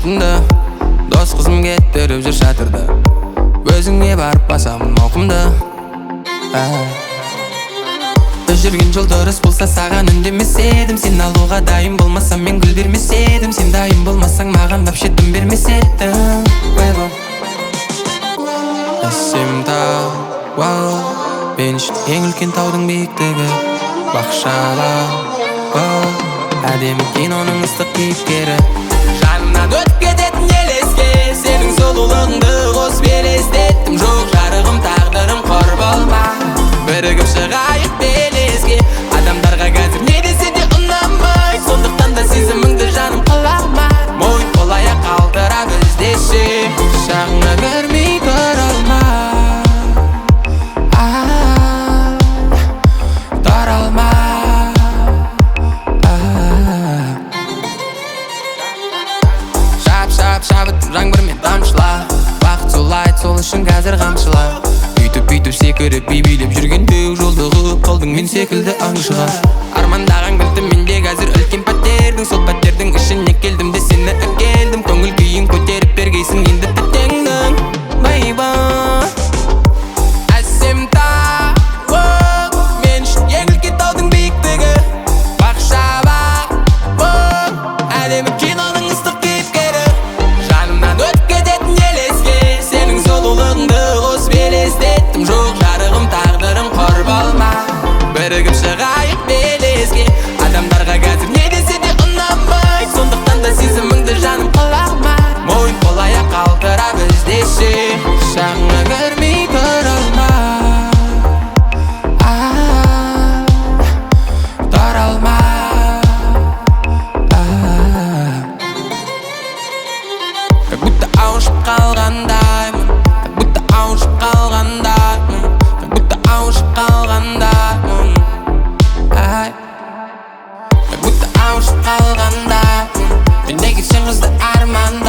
атымды. Дос қызым кеттіріп жүр шатырды. Өзіңе барып басамын ауқымды. Жүрген жол дұрыс болса, саған үндемес едім. Сен алуға дайын болмасам, мен гүл бермес едім. Сен дайын болмасаң, маған вообще дым бермес едім. Ойбой. Әсем тау, вау, мен үшін ең үлкен таудың биіктігі. Бақшалау, вау, әдемі киноның ыстық кейіпкері. Жанымнан өтіп кететін елеске сенің сұлулығыңды қосып елестеттім. Жоқ, жарығым, тағдырым, қор болма. Бірігіп шығайық белеске. Адамдарға қазір не десе де ұнамай, сондықтан да сезіміңді, жаным, қалама. Мойын, қол, аяқ қалтырап іздеші. Құшағыңа кірмей тұра алмай, а, тұра алмай, а. Шап, шап, шабытым жаңбырмен тамшыла. Бақыт солай, сол үшін қазір қамшыла. Үйтіп бүйтіп секіріп, би билеп жүргенде, жолығып қалдың мен секілді аңшыға. Армандаған кілтім менде қазір үлкен пәтердің. Сол пәтердің ішіне келдім де, сені әкелдім. Көңіл күйін көтеріп бергейсің енді тәтеңнің, бейбі. Әсем тауым, мен үшін ең үлкен таудың биіктігі. Бақша бағым, әдемі киноның ыстық кейіпкері. Жанымнан өтіп кететін елеске сенің сұлулығыңды қосып елестеттім. Жоқ, жарығым, тағдырым, қор болма. Бірігіп шығайық белеске. Адамдарға қазір не десе де ұнамай, сондықтан да сезіміңді, жаным, қалама. Мойын, қол, аяқ қалтырап іздеші. Құшағыңа кірмей тұра алмай, а, тұра алмай, а. Как будто ауышып қалғандаймын, как будто ауышып қалғандаймын, как будто ауышып қалғандаймын. Ай, как будто ауышып қалғандаймын. Мен неге сен қызды арман